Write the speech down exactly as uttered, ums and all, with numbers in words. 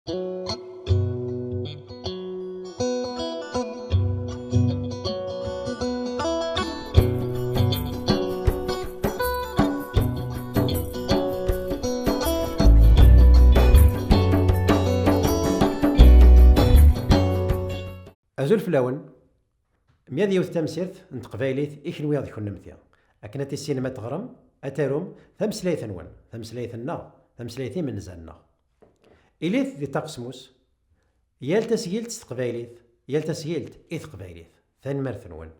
Azul fell-awen. Mya d yiwet tamsirt n teqbaylit i kenwi d kunemti. Akken ad tissinem ad teɣrem, ad tarum tameslayt-nwen, tameslayt-nneɣ, tameslayt imenza-nneɣ. Ilit di ṭṭaq semmus, yal tasgilt s teqbaylit, yal tasgilt i teqbaylit. Tanemmirt-nwen.